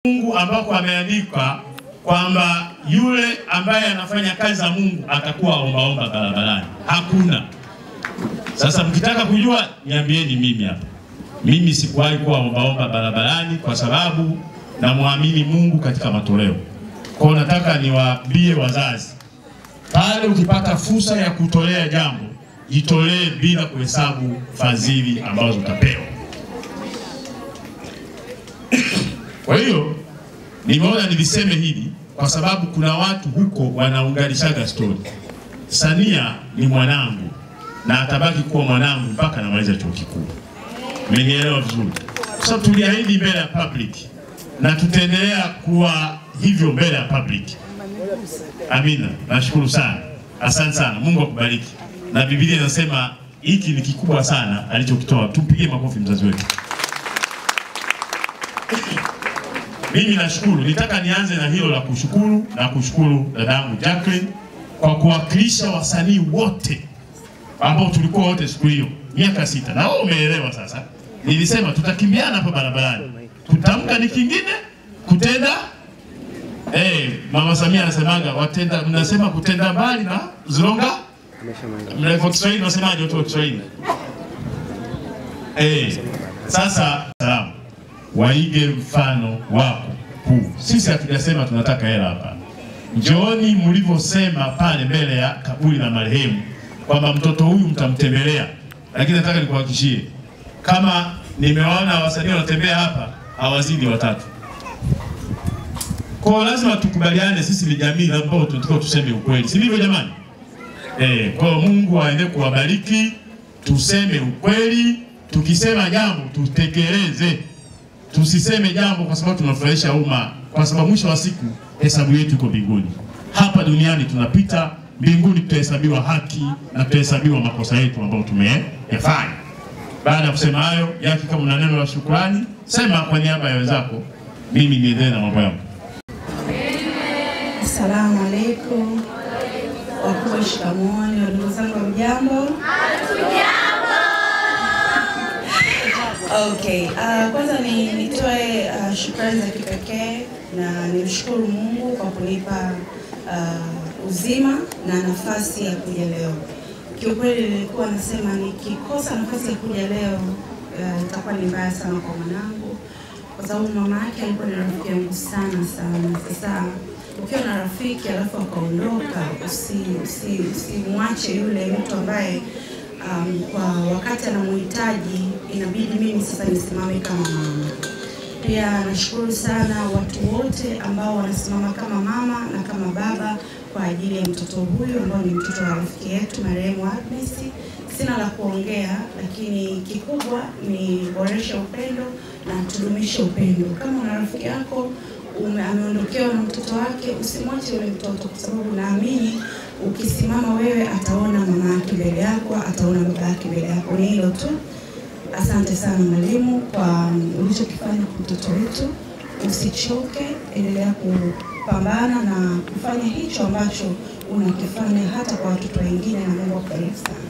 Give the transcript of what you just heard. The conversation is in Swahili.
Mungu ambako ameandika kwamba yule ambaye anafanya kazi za Mungu atakuwa ombaomba barabarani. Hakuna. Sasa mkitaka kujua niambieni mimi hapa. Mimi sikuwahi kuwa ombaomba barabarani kwa sababu namwamini Mungu katika matoleo. Kwa hiyo nataka niwaambie wazazi, pale ukipata fursa ya kutolea jambo, jitolee bila kuhesabu fadhili ambazo utapewa. Kwa hiyo nimeona niliseme hili kwa sababu kuna watu huko wanaunganishaga story. Sania ni mwanangu na atabaki kuwa mwanangu mpaka namaliza chuo kikuu. Mmenielewa vizuri? Kwa sababu tuliahidi mbele ya public na tutaendelea kuwa hivyo mbele ya public. Amina, nashukuru sana. Asante sana. Mungu akubariki. Na Biblia inasema hiki ni kikubwa sana alichokitoa. Tumpigie makofi mzazi wetu. Mimi nashukuru. Nitaka nianze na hilo la kushukuru na kushukuru dadangu Jacqueline kwa kuwakilisha wasanii wote ambao tulikuwa wote siku hiyo miaka 6. Na wewe umeelewa sasa. Nilisema tutakimbiana hapa barabarani. Kutamka ni kingine, kutenda Mama Samia anasemaga watenda, mnasema kutenda mbali na zilonga. Mna Kiswahili unasemaje watu wa Kiswahili? Sasa salamu. Waige mfano wako huu. Sisi hatujasema tunataka hela hapa. Njooni mlivyosema pale mbele ya kaburi la marehemu kwamba mtoto huyu mtamtembelea. Lakini nataka nikuhakikishie, kama nimewaona wasanii wanatembea hapa hawazidi 3. Kwa lazima tukubaliane sisi ni jamii ambayo tunataka tuseme ukweli. Si ndivyo jamani? Kwa Mungu aendelee kuwabariki, tuseme ukweli, tukisema jambo tutekeleze. Tusiseme jambo kwa sababu tunafurahisha umma, kwa sababu mwisho wa siku hesabu yetu iko mbinguni. Hapa duniani tunapita, mbinguni tutahesabiwa haki na tutahesabiwa makosa yetu ambayo tumeyafanya. Baada ya kusema hayo, Yaki, kama una neno la shukrani, sema kwa niaba ya wenzako, mimi niendelee na mambo yangu. Asalamu alaykum. Wakubwa shikamooni, wadogo zangu mjambo? Hatujambo. Okay, kwanza nitoe shukrani za kipekee na nimshukuru Mungu kwa kunipa uzima na nafasi ya kuja leo. Kiukweli nilikuwa nasema nikikosa nafasi ya kuja leo itakuwa ni mbaya sana kwa mwanangu, kwa sababu mama yake alikuwa ni rafiki yangu sana sana. Sasa ukiwa na rafiki alafu akaondoka, usimwache yule mtu ambaye kwa wakati anamhitaji, inabidi mimi sasa nisimame kama mama. Pia nashukuru sana watu wote ambao wanasimama kama mama na kama baba kwa ajili ya mtoto huyu ambao ni mtoto wa rafiki yetu marehemu Agnes. Sina la kuongea, lakini kikubwa ni boresha upendo na tudumishe upendo. Kama una rafiki yako ameondokewa na mtoto wake, usimwache yule mtoto, kwa sababu naamini ukisimama wewe ataona mama yake mbele yako, ataona baba yake mbele yako. Ni hilo tu. Asante sana mwalimu kwa ulichokifanya kwa mtoto wetu. Usichoke, endelea kupambana na kufanya hicho ambacho unakifanya hata kwa watoto wengine, na Mungu akubariki sana.